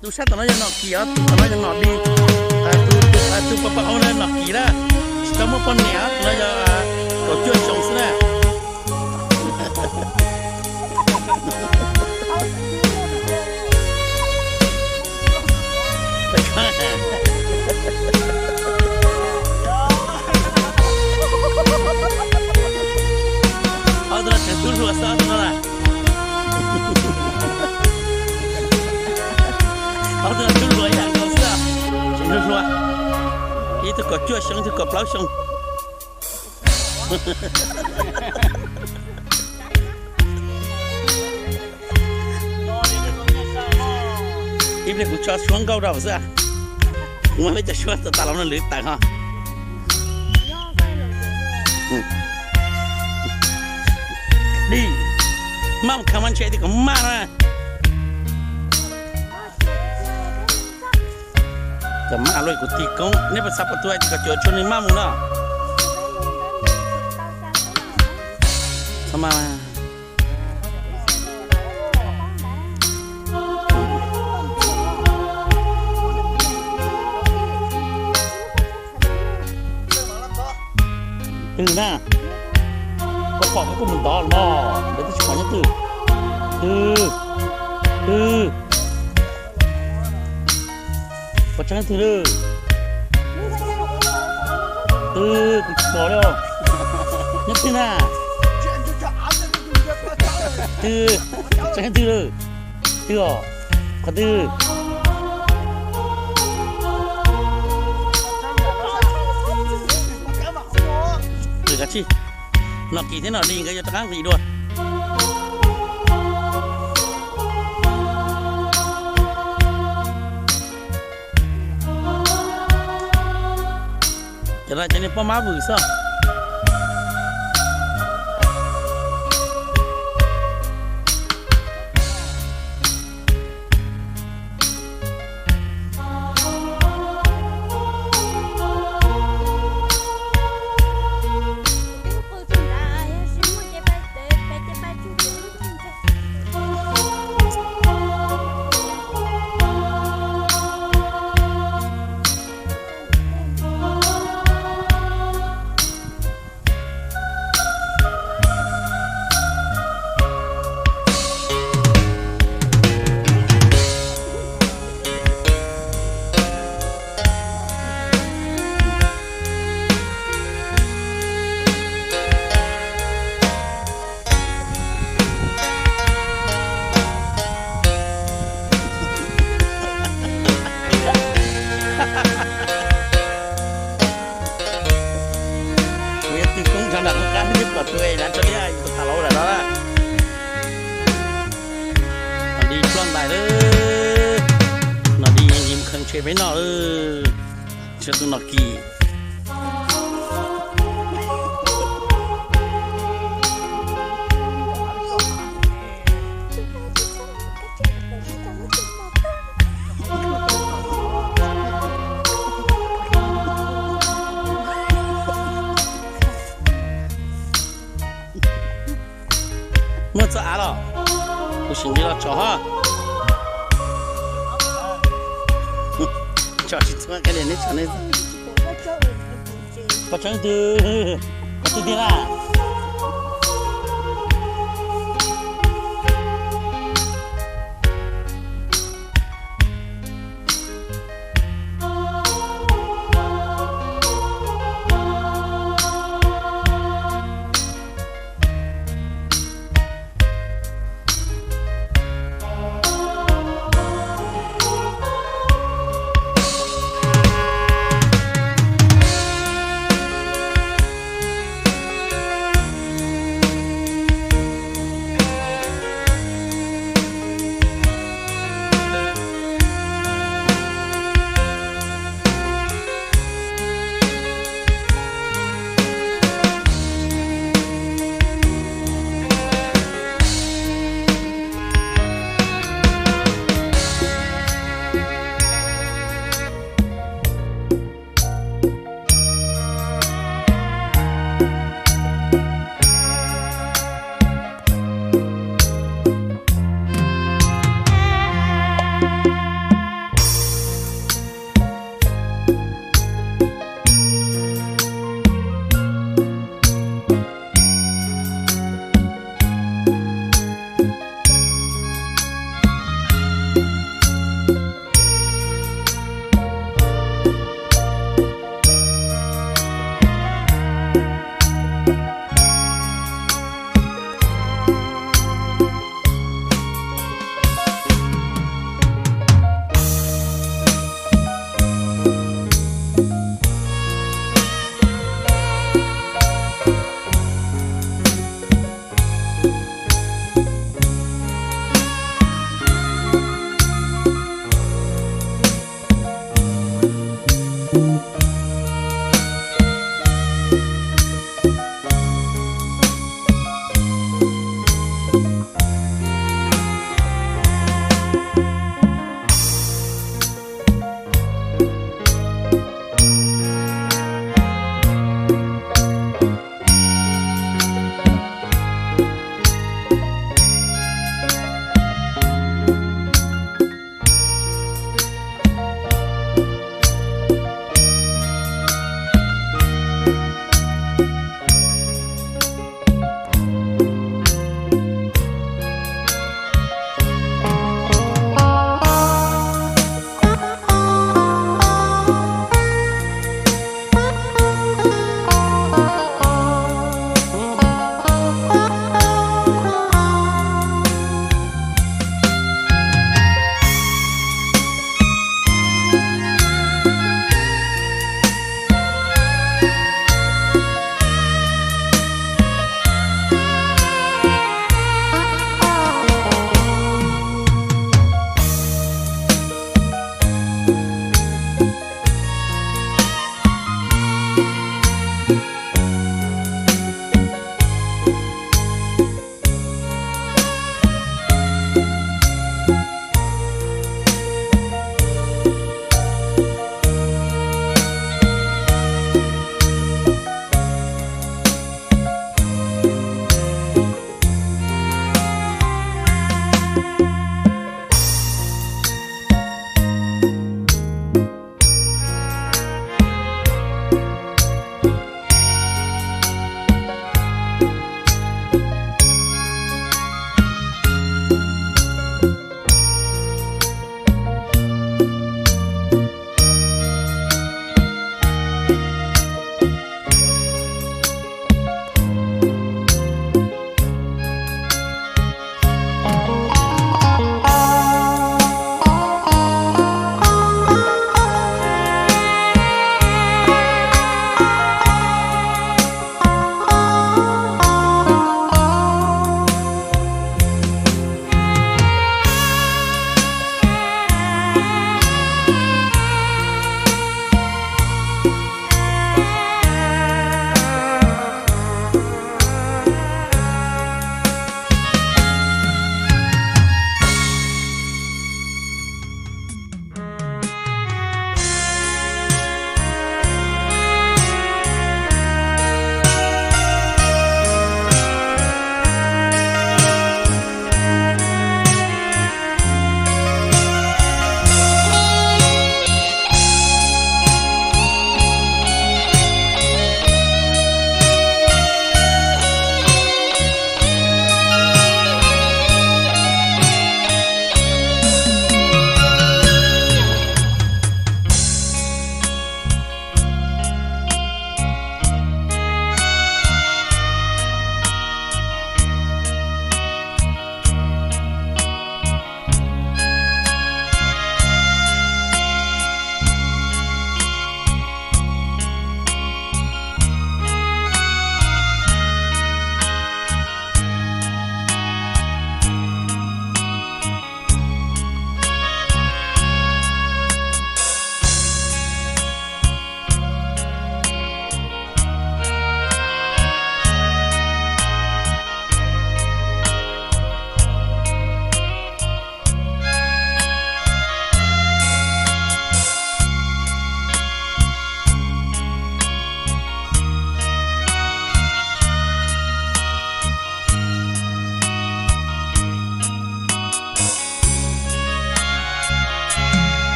Tus sab tom no yog Nom Kim os, tus tom no yog Nom Di. Tus poj poj hauv no Nom Kim na, tsis tau muaj poj niam, tus no yog kaum cuaj xyoo xwb na. Ob tug no tseem tub hluas xwb, ob tug no na. Ob tug no tub hluas ib yam nkaus xwb, tseem hluas hluas. Ib tug kaum cuaj xyoo, ib tug kaum plaub xyoo. Ib pliag kuv tso suab nkauj rau xwb. Muab peb cov suab txog tas los no lwv tawm ho. Di, maj mus khav maj ntshe tias kom maj na. Cov maj luaj kuv tig koob, neb puas xav pom tus hais tias kom cuam tshuav nws maj mus no? Txhob maj. Twg na? Koj pom koj kuj mus ntov los mas, ntawd twb tsis pom nyob twg. Twg? Twg? Pom tseeb twg lawm? Twg, kuv tsis pom li os. Nyob twg na? Twg? Tseeb twg lawm? Twg os? Qhov twg? Twg kav tsij? Nom Kim thiab Nom Di nkawd yuav rov qab nqis dua. Cov no ces niag poj mab vwm xwb. Kuv yuav twg koob ntshav nram lub qab, neb pom tus es lav tso liab, yus tus tham laus lawm no na. Nom Di ploj ntais lawm. Nom Di yeej mus kheev tsheb peb noj lawm. Tshuav tus Nom Kim. Muaj txoj av los? Kuv sim nqis los tsom ho. Tsom tsis txhua, neb tsom nej. Pom tseeb twg? Qhov twg tiag na?